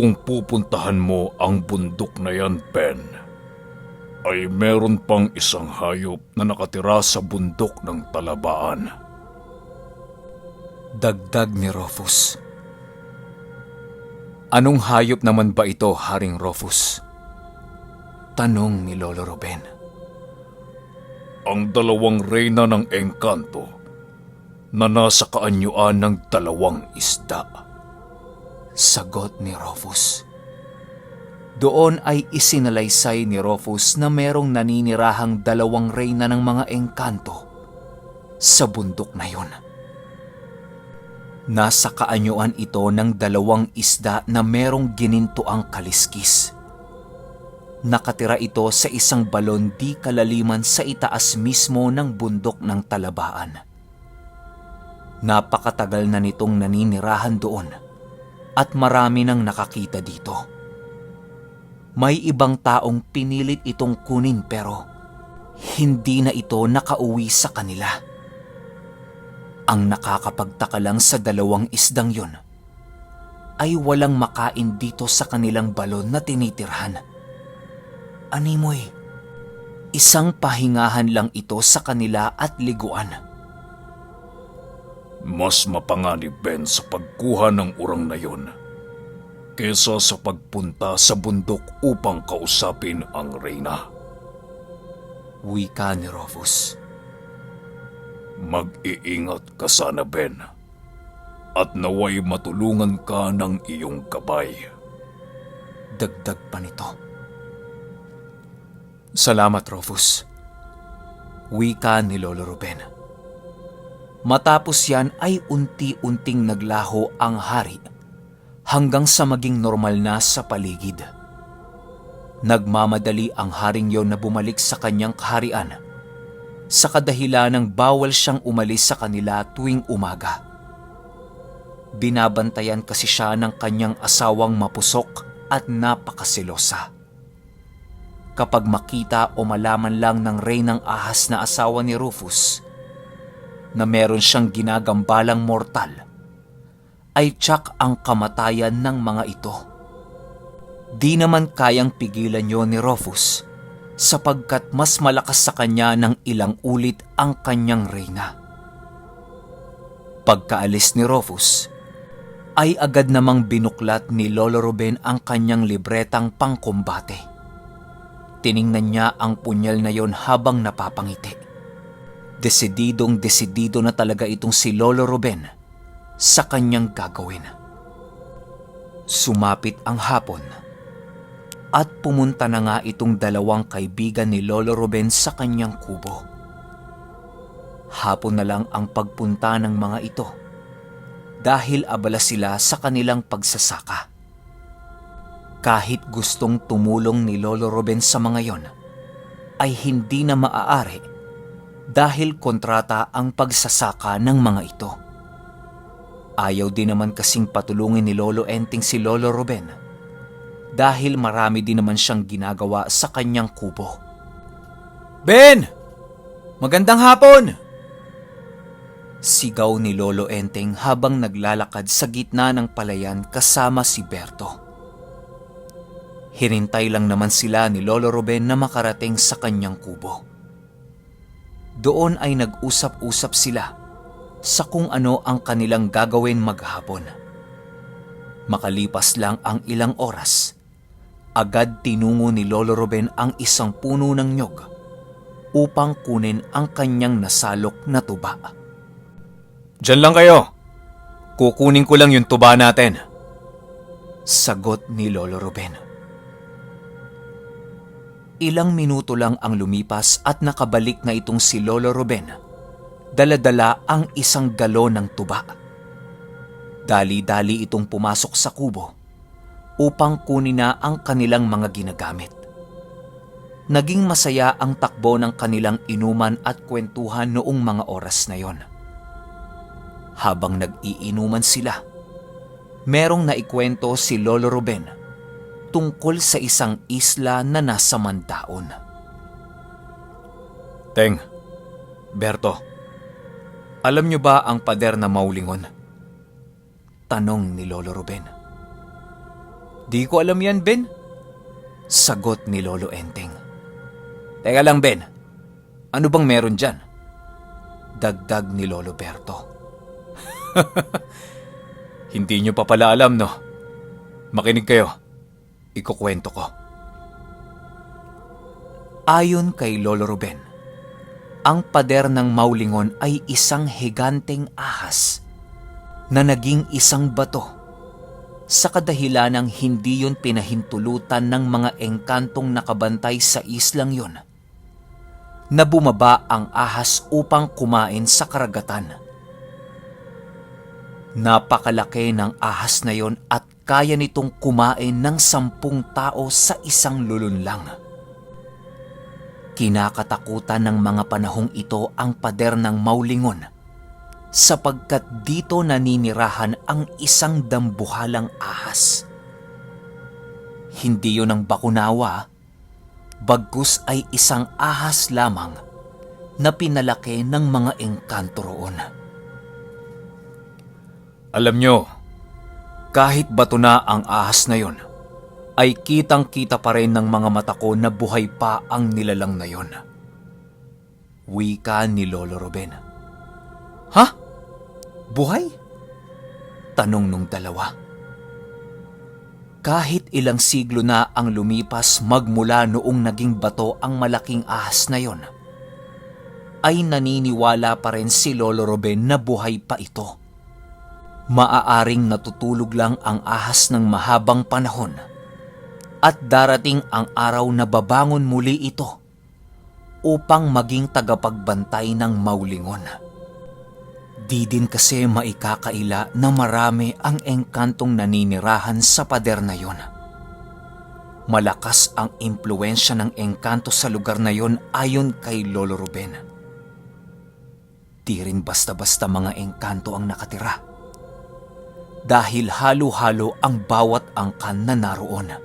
Kung pupuntahan mo ang bundok na yan, Ben, ay meron pang isang hayop na nakatira sa bundok ng Talabaan. Dagdag ni Rufus. Anong hayop naman ba ito, Haring Rufus? Tanong ni Lolo Ruben. Ang dalawang reyna ng engkanto na nasa kaanyuan ng dalawang isda. Sagot ni Rufus. Doon ay isinalaysay ni Rufus na merong naninirahang dalawang reyna ng mga engkanto sa bundok na yun. Nasa kaanyuan ito ng dalawang isda na merong ginintoang kaliskis. Nakatira ito sa isang balon di kalaliman sa itaas mismo ng bundok ng Talabaan. Napakatagal na nitong naninirahan doon at marami nang nakakita dito. May ibang taong pinilit itong kunin pero hindi na ito nakauwi sa kanila. Ang nakakapagtaka lang sa dalawang isdang yun ay walang makain dito sa kanilang balon na tinitirhan. Animoy, isang pahingahan lang ito sa kanila at liguan. Mas mapanganib, Ben, sa pagkuha ng urang na yon kesa sa pagpunta sa bundok upang kausapin ang reyna. Wika ni Rufus. Mag-iingat ka sana, Ben, at naway matulungan ka ng iyong gabay. Dagdag pa nito. Salamat, Rufus. Wika ni Lolo Ruben. Matapos yan ay unti-unting naglaho ang hari hanggang sa maging normal na sa paligid. Nagmamadali ang haring yon na bumalik sa kanyang kaharian sa kadahilanang bawal siyang umalis sa kanila tuwing umaga. Binabantayan kasi siya ng kanyang asawang mapusok at napakasilosa. Kapag makita o malaman lang ng reynang ahas na asawa ni Rufus na meron siyang ginagambalang mortal, ay tiyak ang kamatayan ng mga ito. Di naman kayang pigilan yon ni Rufus sapagkat mas malakas sa kanya ng ilang ulit ang kanyang reyna. Pagkaalis ni Rufus, ay agad namang binuklat ni Lolo Ruben ang kanyang libretang pangkumbate. Tiningnan niya ang punyal na yon habang napapangiti. Desididong-desidido na talaga itong si Lolo Ruben sa kanyang gagawin. Sumapit ang hapon at pumunta na nga itong dalawang kaibigan ni Lolo Ruben sa kanyang kubo. Hapon na lang ang pagpunta ng mga ito dahil abala sila sa kanilang pagsasaka. Kahit gustong tumulong ni Lolo Ruben sa mga yon, ay hindi na maaari dahil kontrata ang pagsasaka ng mga ito. Ayaw din naman kasing patulungin ni Lolo Enteng si Lolo Ruben dahil marami din naman siyang ginagawa sa kanyang kubo. Ben! Magandang hapon! Sigaw ni Lolo Enteng habang naglalakad sa gitna ng palayan kasama si Berto. Hinintay lang naman sila ni Lolo Ruben na makarating sa kanyang kubo. Doon ay nag-usap-usap sila sa kung ano ang kanilang gagawin maghapon. Makalipas lang ang ilang oras, agad tinungo ni Lolo Ruben ang isang puno ng nyog upang kunin ang kanyang nasalok na tuba. Diyan lang kayo. Kukunin ko lang yung tuba natin. Sagot ni Lolo Ruben. Ilang minuto lang ang lumipas at nakabalik na itong si Lolo Ruben. Dala-dala ang isang galon ng tuba. Dali-dali itong pumasok sa kubo upang kunin na ang kanilang mga ginagamit. Naging masaya ang takbo ng kanilang inuman at kwentuhan noong mga oras na yon. Habang nag-iinuman sila, merong naikwento si Lolo Ruben tungkol sa isang isla na nasa Mandaon. Teng, Berto, alam niyo ba ang pader na Maulingon? Tanong ni Lolo Ruben. Di ko alam yan, Ben. Sagot ni Lolo Enteng. Teka lang, Ben. Ano bang meron dyan? Dagdag ni Lolo Berto. Hindi nyo pa pala alam, no? Makinig kayo. Ikukwento ko. Ayon kay Lolo Ruben, ang pader ng Maulingon ay isang higanteng ahas na naging isang bato sa kadahilanang hindi yun pinahintulutan ng mga engkantong nakabantay sa islang yun na bumaba ang ahas upang kumain sa karagatan. Napakalaki ng ahas na yon at kaya nitong kumain ng 10 tao sa isang lulun lang. Kinakatakutan ng mga panahong ito ang pader ng Maulingon sapagkat dito naninirahan ang isang dambuhalang ahas. Hindi yun ang bakunawa, bagkus ay isang ahas lamang na pinalaki ng mga engkanto roon. Alam nyo, kahit bato na ang ahas na yon, ay kitang-kita pa rin ng mga mata ko na buhay pa ang nilalang na yon. Wika ni Lolo Ruben. Ha? Buhay? Tanong nung dalawa. Kahit ilang siglo na ang lumipas magmula noong naging bato ang malaking ahas na yon, ay naniniwala pa rin si Lolo Ruben na buhay pa ito. Maaaring natutulog lang ang ahas ng mahabang panahon at darating ang araw na babangon muli ito upang maging tagapagbantay ng Maulingon. Di din kasi maikakaila na marami ang engkantong naninirahan sa pader na yon. Malakas ang impluensya ng engkanto sa lugar na yon ayon kay Lolo Ruben. Di rin basta-basta mga engkanto ang nakatira, dahil halo-halo ang bawat angkan na naroon.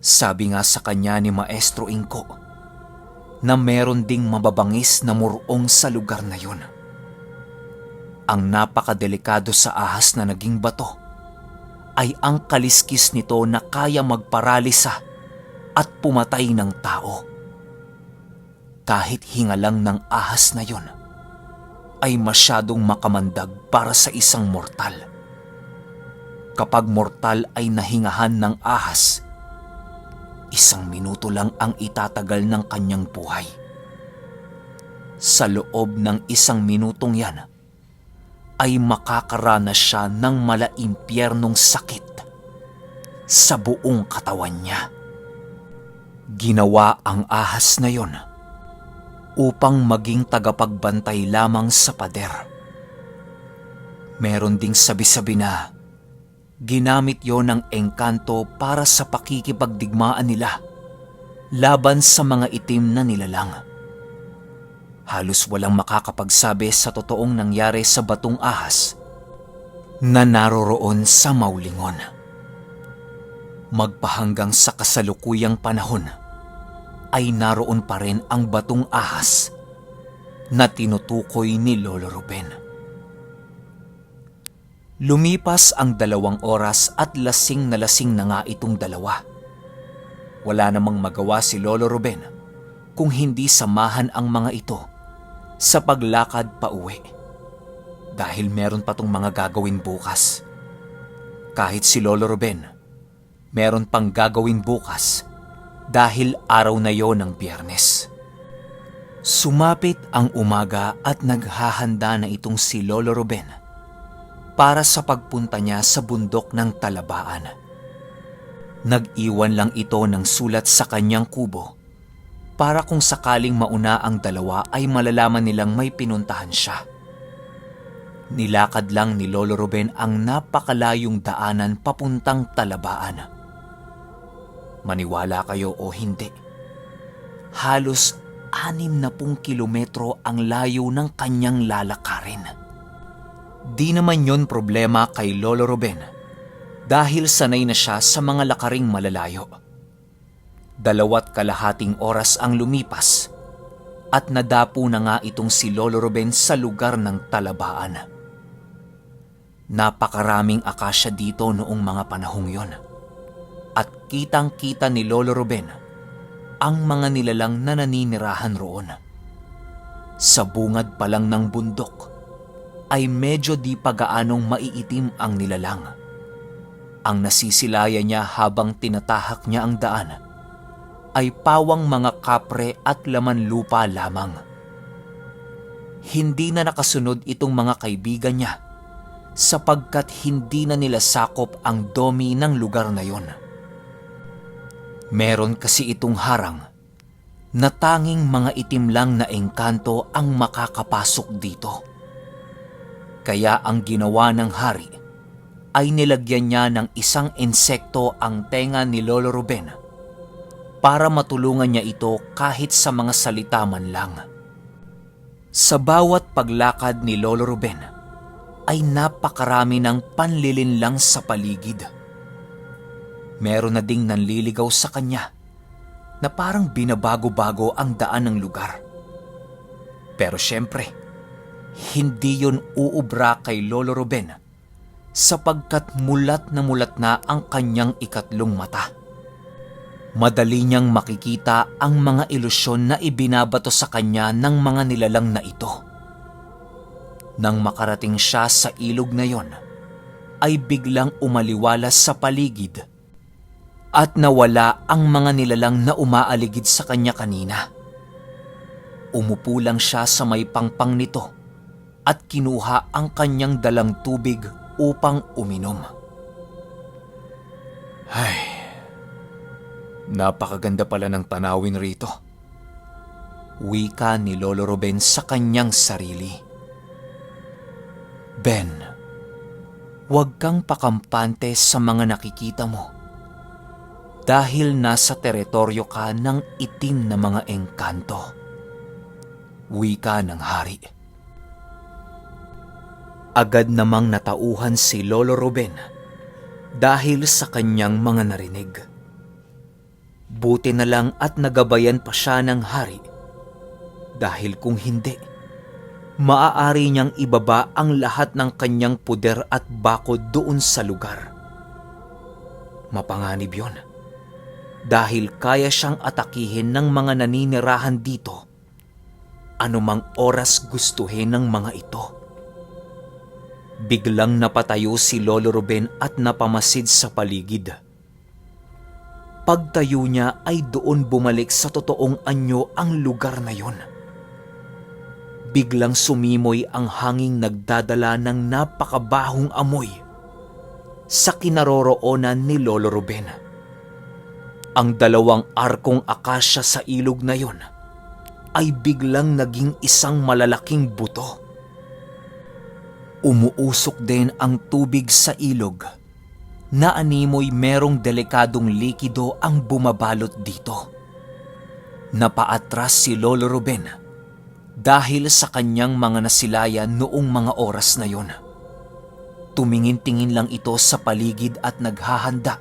Sabi nga sa kanya ni Maestro Inko na meron ding mababangis na murong sa lugar na yun. Ang napakadelikado sa ahas na naging bato ay ang kaliskis nito na kaya magparalisa at pumatay ng tao. Kahit hingalang ng ahas na yun ay masyadong makamandag para sa isang mortal. Kapag mortal ay nahingahan ng ahas, 1 minuto lang ang itatagal ng kanyang buhay. Sa loob ng 1 minutong yan, ay makakaranas siya ng malaimpyernong sakit sa buong katawan niya. Ginawa ang ahas na yon upang maging tagapagbantay lamang sa pader. Meron ding sabi-sabi na ginamit yon ng engkanto para sa pakikipagdigmaan nila laban sa mga itim na nilalang. Halos walang makakapagsabi sa totoong nangyari sa batong ahas na naroroon sa Maulingon. Magpahanggang sa kasalukuyang panahon ay naroon pa rin ang batong ahas na tinutukoy ni Lolo Ruben. Lumipas ang 2 oras at lasing na nga itong dalawa. Wala namang magawa si Lolo Ruben kung hindi samahan ang mga ito sa paglakad pa uwi. Dahil meron pa tong mga gagawin bukas. Kahit si Lolo Ruben, meron pang gagawin bukas dahil araw na yon ng Biyernes. Sumapit ang umaga at naghahanda na itong si Lolo Ruben para sa pagpunta niya sa bundok ng Talabaan. Nag-iwan lang ito ng sulat sa kanyang kubo para kung sakaling mauna ang dalawa ay malalaman nilang may pinuntahan siya. Nilakad lang ni Lolo Ruben ang napakalayong daanan papuntang Talabaan. Maniwala kayo o hindi, halos 60 kilometro ang layo ng kanyang lalakarin. Di naman yon problema kay Lolo Ruben dahil sanay na siya sa mga lakaring malalayo. 2.5 oras ang lumipas at nadapo na nga itong si Lolo Ruben sa lugar ng Talabaan. Napakaraming akasya dito noong mga panahong yon. at kitang-kita ni Lolo Ruben ang mga nilalang na naninirahan roon. Sa bungad pa lang ng bundok ay medyo di pa gaanong maiitim ang nilalang. Ang nasisilaya niya habang tinatahak niya ang daan ay pawang mga kapre at laman lupa lamang. Hindi na nakasunod itong mga kaibigan niya sapagkat hindi na nila sakop ang domi ng lugar na yon. Meron kasi itong harang na tanging mga itim lang na engkanto ang makakapasok dito. Kaya ang ginawa ng hari ay nilagyan niya ng isang insekto ang tenga ni Lolo Ruben para matulungan niya ito kahit sa mga salita man lang. Sa bawat paglakad ni Lolo Ruben ay napakarami ng panlilinlang sa paligid. Meron na ding nanliligaw sa kanya na parang binabago-bago ang daan ng lugar. Pero syempre, hindi yun uubra kay Lolo Ruben sapagkat mulat na ang kanyang ikatlong mata. Madali niyang makikita ang mga ilusyon na ibinabato sa kanya ng mga nilalang na ito. Nang makarating siya sa ilog na yon, ay biglang umaliwalas sa paligid at nawala ang mga nilalang na umaaligid sa kanya kanina. Umupo lang siya sa may pangpang nito at kinuha ang kanyang dalang tubig upang uminom. Ay, napakaganda pala ng tanawin rito. Wika ni Lolo Ruben sa kanyang sarili. Ben, huwag kang pakampante sa mga nakikita mo dahil nasa teritoryo ka ng itim na mga engkanto. Wika ng hari. Agad namang natauhan si Lolo Ruben dahil sa kanyang mga narinig. Buti na lang at nagabayan pa siya ng hari dahil kung hindi, maaari niyang ibaba ang lahat ng kanyang puder at bakod doon sa lugar. Mapanganib yon dahil kaya siyang atakihin ng mga naninirahan dito anumang oras gustuhin ng mga ito. Biglang napatayo si Lolo Ruben at napamasid sa paligid. Pagtayo niya ay doon bumalik sa totoong anyo ang lugar na yon. Biglang sumimoy ang hanging nagdadala ng napakabahong amoy sa kinaroroonan ni Lolo Ruben. Ang dalawang arkong akasya sa ilog na yon ay biglang naging isang malalaking buto. Umuusok din ang tubig sa ilog na animoy merong delikadong likido ang bumabalot dito. Napaatras si Lolo Ruben dahil sa kanyang mga nasilaya noong mga oras na yon. Tumingin-tingin lang ito sa paligid at naghahanda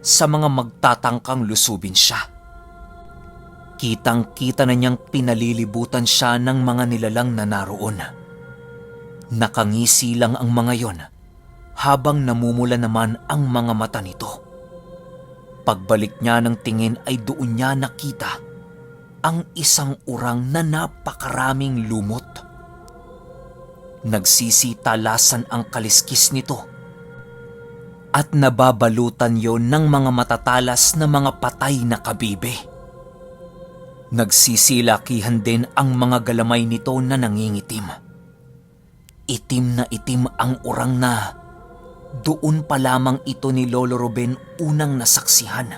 sa mga magtatangkang lusubin siya. Kitang-kita na niyang pinalilibutan siya ng mga nilalang na naroon. Nakangisi lang ang mga yon habang namumula naman ang mga mata nito. Pagbalik niya ng tingin ay doon niya nakita ang isang urang na napakaraming lumot. Nagsisitalasan ang kaliskis nito at nababalutan yon ng mga matatalas na mga patay na kabibe. Nagsisilakihan din ang mga galamay nito na nangingitim. Itim na itim ang urang na doon pa lamang ito ni Lolo Ruben unang nasaksihan.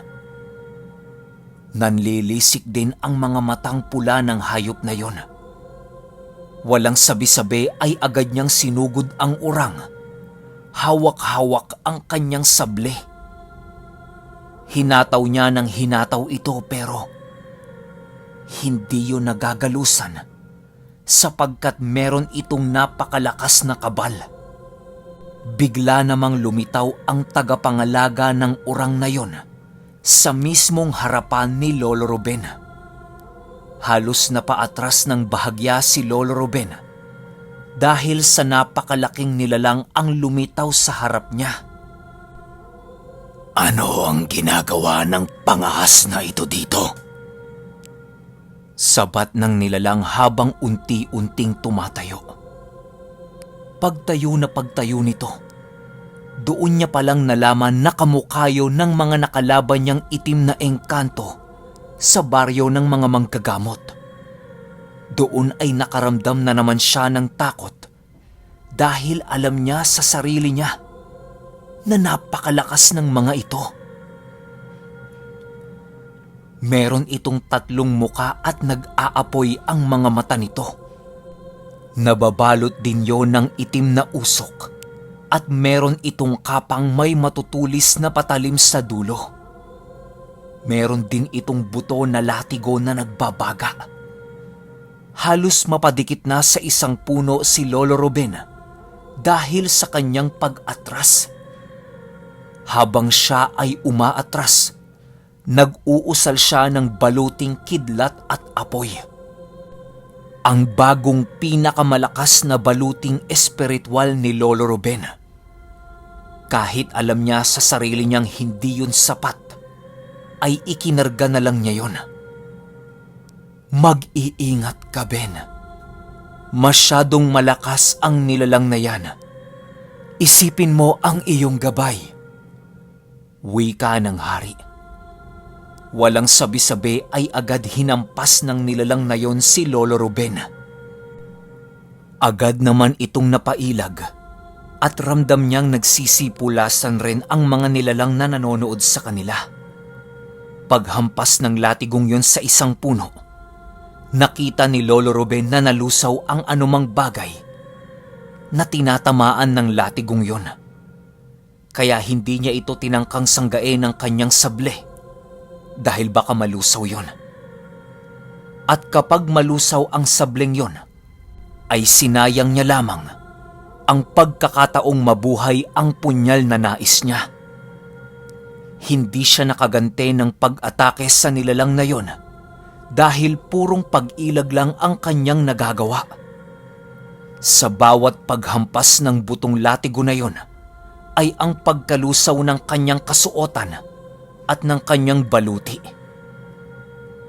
Nanlilisik din ang mga matang pula ng hayop na yon. Walang sabi-sabi ay agad niyang sinugod ang urang. Hawak-hawak ang kanyang sable. Hinataw niya ng hinataw ito pero hindi yun nagagalusan sapagkat meron itong napakalakas na kabal. Bigla namang lumitaw ang tagapangalaga ng urang na yon sa mismong harapan ni Lolo Ruben. Halos napaatras ng bahagya si Lolo Ruben dahil sa napakalaking nilalang ang lumitaw sa harap niya. Ano ang ginagawa ng pangahas na ito dito? Sabat ng nilalang habang unti-unting tumatayo. Pagtayo nito, doon niya palang nalaman na kamukayo ng mga nakalaban niyang itim na engkanto sa baryo ng mga manggagamot. Doon ay nakaramdam na naman siya ng takot dahil alam niya sa sarili niya na napakalakas ng mga ito. Meron itong 3 muka at nag-aapoy ang mga mata nito. Nababalot din yon ng itim na usok at meron itong kapang may matutulis na patalim sa dulo. Meron din itong buto na latigo na nagbabaga. Halos mapadikit na sa isang puno si Lolo Ruben dahil sa kanyang pag-atras. Habang siya ay umaatras, nag-uusal siya ng baluting kidlat at apoy. Ang bagong pinakamalakas na baluting espiritual ni Lolo Ruben. Kahit alam niya sa sarili niyang hindi yun sapat, ay ikinarga na lang niya yun. Mag-iingat ka, Ben. Masyadong malakas ang nilalang na yan. Isipin mo ang iyong gabay. Wika ng hari. Walang sabi-sabi ay agad hinampas ng nilalang na yon si Lolo Ruben. Agad naman itong napailag at ramdam niyang nagsisipulasan rin ang mga nilalang na nanonood sa kanila. Paghampas ng latigong yon sa isang puno, nakita ni Lolo Ruben na nalusaw ang anumang bagay na tinatamaan ng latigong yon. Kaya hindi niya ito tinangkang sanggain ng kanyang sable dahil baka malusaw yon. At kapag malusaw ang sableng yon, ay sinayang niya lamang ang pagkakataong mabuhay ang punyal na nais niya. Hindi siya nakagante ng pag-atake sa nilalang na yon dahil purong pag-ilag lang ang kanyang nagagawa. Sa bawat paghampas ng butong latigo na yon, ay ang pagkalusaw ng kanyang kasuotan at ng kanyang baluti.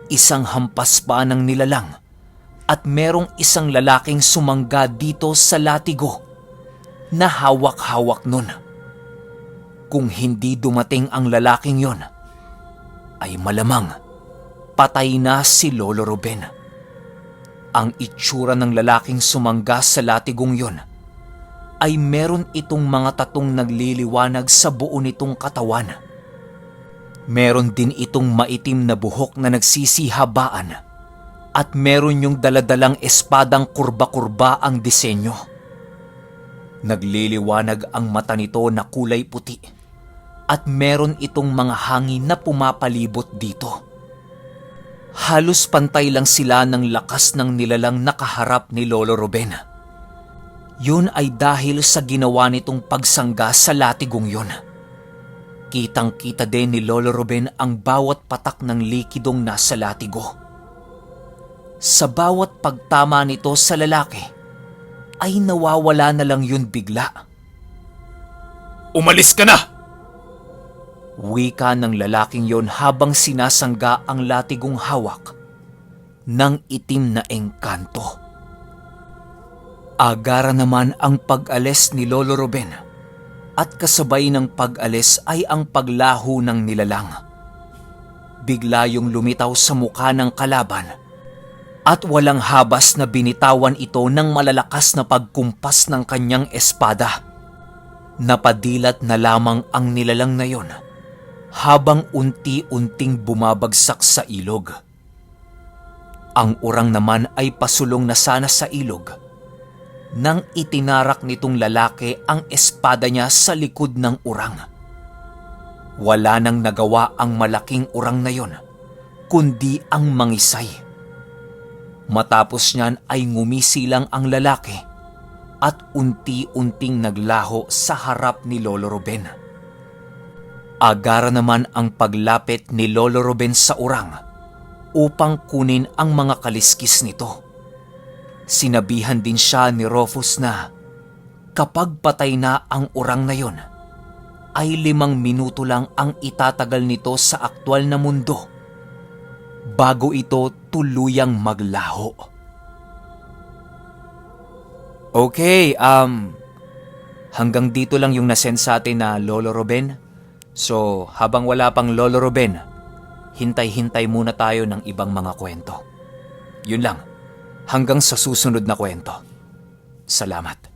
Isang hampas pa ng nilalang at merong isang lalaking sumangga dito sa latigo na hawak-hawak nun. Kung hindi dumating ang lalaking yon, ay malamang patay na si Lolo Ruben. Ang itsura ng lalaking sumangga sa latigong yon ay meron itong mga tatong nagliliwanag sa buo nitong katawan. Meron din itong maitim na buhok na nagsisihabaan at meron yung daladalang espadang kurba-kurba ang disenyo. Nagliliwanag ang mata nito na kulay puti at meron itong mga hangin na pumapalibot dito. Halos pantay lang sila ng lakas ng nilalang nakaharap ni Lolo Ruben. Yun ay dahil sa ginawa nitong pagsangga sa latigong yun. Kitang-kita din ni Lolo Ruben ang bawat patak ng likidong nasa latigo. Sa bawat pagtama nito sa lalaki, ay nawawala na lang yun bigla. Umalis ka na! Wika ng lalaking yon habang sinasangga ang latigong hawak ng itim na engkanto. Agara naman ang pag-alis ni Lolo Ruben at kasabay ng pag-alis ay ang paglaho ng nilalang. Bigla yung lumitaw sa mukha ng kalaban at walang habas na binitawan ito ng malalakas na pagkumpas ng kanyang espada. Napadilat na lamang ang nilalang na yon habang unti-unting bumabagsak sa ilog. Ang urang naman ay pasulong na sana sa ilog nang itinarak nitong lalaki ang espada niya sa likod ng urang. Wala nang nagawa ang malaking urang na yon, kundi ang mangisay. Matapos niyan ay ngumisi lang ang lalaki at unti-unting naglaho sa harap ni Lolo Ruben. Agara naman ang paglapit ni Lolo Ruben sa urang upang kunin ang mga kaliskis nito. Sinabihan din siya ni Rufus na kapag patay na ang urang na yon, ay 5 minuto lang ang itatagal nito sa aktwal na mundo bago ito tuluyang maglaho. Okay, hanggang dito lang yung nasend sa atin na Lolo Ruben. So, habang wala pang Lolo Ruben, hintay-hintay muna tayo ng ibang mga kwento. Yun lang, hanggang sa susunod na kwento. Salamat.